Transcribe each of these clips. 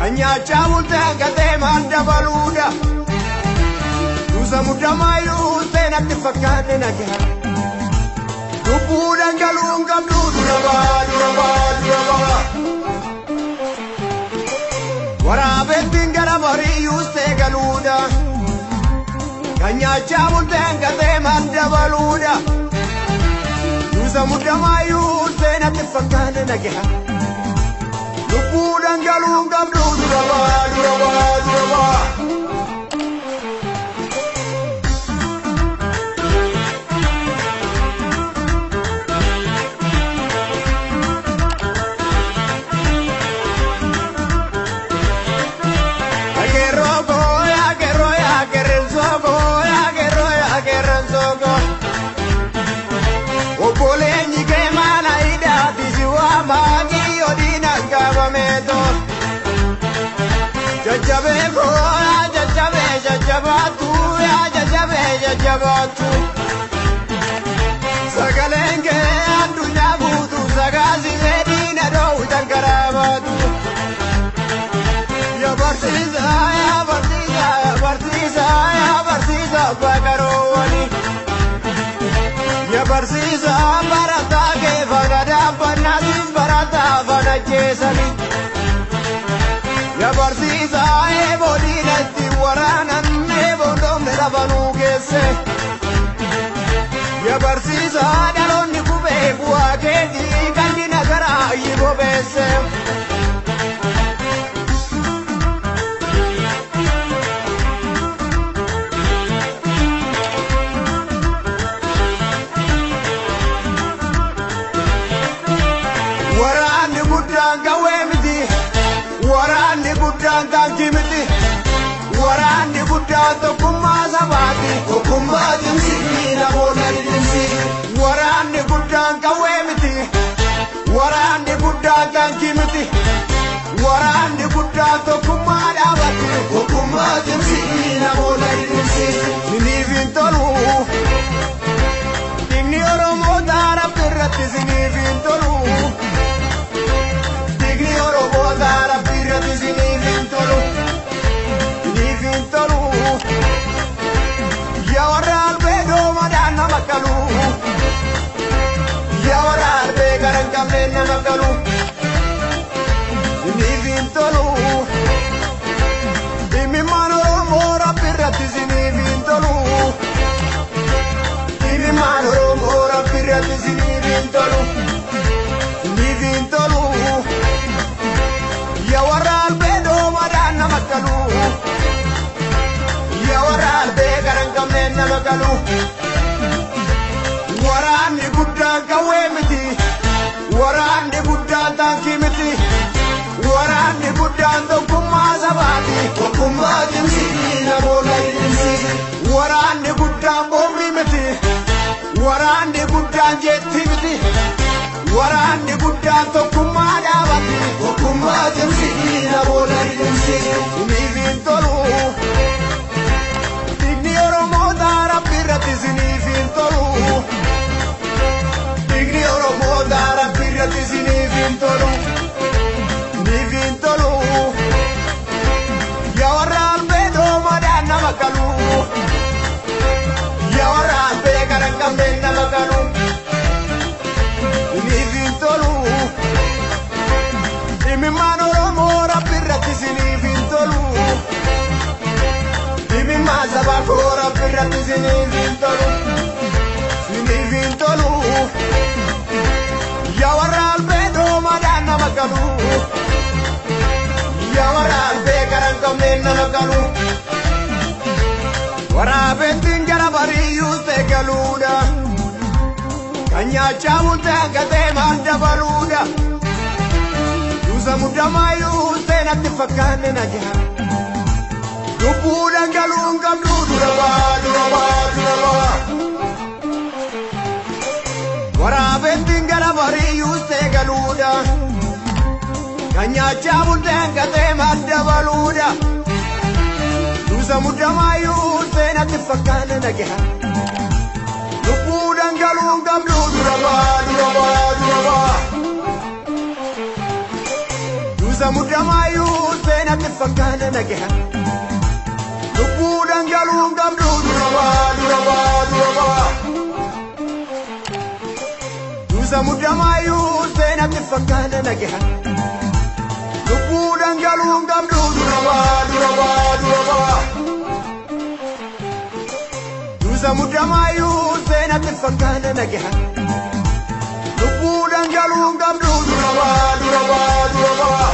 Kan nyaachaa bulte hanqatee maal dabaluudha? Nuusa muddamaayyuu seenatti fakkaanne nagaa. Lubbuu dhangala'uu hin qabdu dura ba'a dura ba'a dura ba'a. Waraabettiin gara bariyyuu seegaluudha. Kan nyaachaa bulte hanqatee maal dabaluudha? Nuusa muddamaayyuu seenatti fakkaanne nagaa. Lubbuu dhangala'uu hin qabdu dura ba'a dura ba'a dura ba'a. Obboleenyi kee mana hidhaati si waamaa kiyyoo diinaan qabameeto. Jajjabee koo yaa jajjabee jajjabaatu yaa jajjabee jajjabaatu. Sagaleen kee addunyaa guutuu sagaasisee diina dhoowwu dankaraa baatu. Yaa barsiisaa yaa barsiisaa yaa barsiisaa yaa barsiisaa baqaroowwani. Yaa barsiisaa barataa kee faana dhaabbannaasis barataa faana jeesani. Yaa barsiisaa eeboo diinatti waraanan eeboon dhoofne lafa nuu geesse. Yaa barsiisaa dhaloonni qubee bu'aa keetii kan diina garaa yi bobeesse. Waraanni guddaan qawwee miti. Waraanni guddaan taankii miti. Waraanni guddaan tokkummaa sabaati. Tokkummaa cimsi namoota cimsi. Waraanni guddaan qawwee miti. Waraanni guddaan taankii miti. Waraanni guddaan tokkummaa dhaabati. Tokkummaa cimsi namoota cimsi. Siniif hin tolu. Dhiigni Oromoota Rabbi irratti siniif hin tolu. Dhiigni Oromoota Rabbi irratti siniif hin tolu. Siniif hin tolu. Yaa warra albee doomadhaan nama qalu. Yaa warra albee gara hin qabneen nama qalu. Siniif hin tolu. Dhimmi Oromoo Rabbi irratti siniif hin tolu. Dhimmi Oromoo Rabbi irratti siniif hin tolu. Siniif hin tolu. Yaa warra albee doomadhaan nama qalu. Yaa warra albee gara hin qabneen nama qalu. Waraanni guddaan qawwee miti. Waraanni guddaan taankii miti. Waraanni guddaan tokkummaa sabaati. Tokkummaa cimsi namoota cimsi. Waraanni guddaan boombii miti. Waraanni guddaan jeetti miti. Waraanni guddaan tokkummaa dhaabati. Tokkummaa cimsi namoota cimsi. Siniif hin tolu. Dhiigni Oromoota Rabbi irratti siniif hin tolu. Dhiigni Oromoota Rabbi irratti siniif hin tolu. Siniif hin tolu. Yaa warra albee doomadhaan nama qalu. Yaa warra albee gara hin qabneen nama qalu. Siniif hin tolu. Dhimimmaan Oromoo Rabbi irratti siniif hin tolu. Dhimimmaan saba koo Rabbi irratti siniif hin tolu. Siniif hin tolu. Yaa warra albee doomadhaan nama qalu. Yaa warra albee gara hin qabneen nama qalu. Waraabettiin gara bariyyuu seegaluudha. Kan nyaachaa bulte hanqatee maal dabaluudha? Nuusa muddamaayyuu seenatti fakkaanne nagaa. Lubbuu dhangala'uu hin qabdu dura ba'a dura ba'a dura ba'a. Waraabettiin gara bariyyuu seegaluudha. Kan nyaachaa bulte hanqatee maal dabaluudha? Nuusa muddamaayyuu seenatti fakkaanne nagaa. Lubbuu dhangala'uu hin qabdu dura ba'a dura ba'a dura ba'a. Duusa muddamaayyuu seenatti fakkaata nagaha. Lubbuudhaan galuun qabdu dura baa dura baa dura baa. Duusa muddamaayyuu seenatti fakkaata nagaha. Lubbuudhaan galuun qabdu dura baa dura baa dura baa. Duusa muddamaayyuu seenatti fakkaata nagaha. Lubbuudhaan galuun qabdu dura baa dura baa dura baa.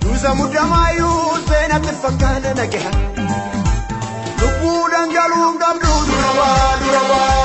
Duusa muddamaayyuu seenatti fakkaata nagaha. Lubbuudhaan galuun qabdu dura baa dura baa.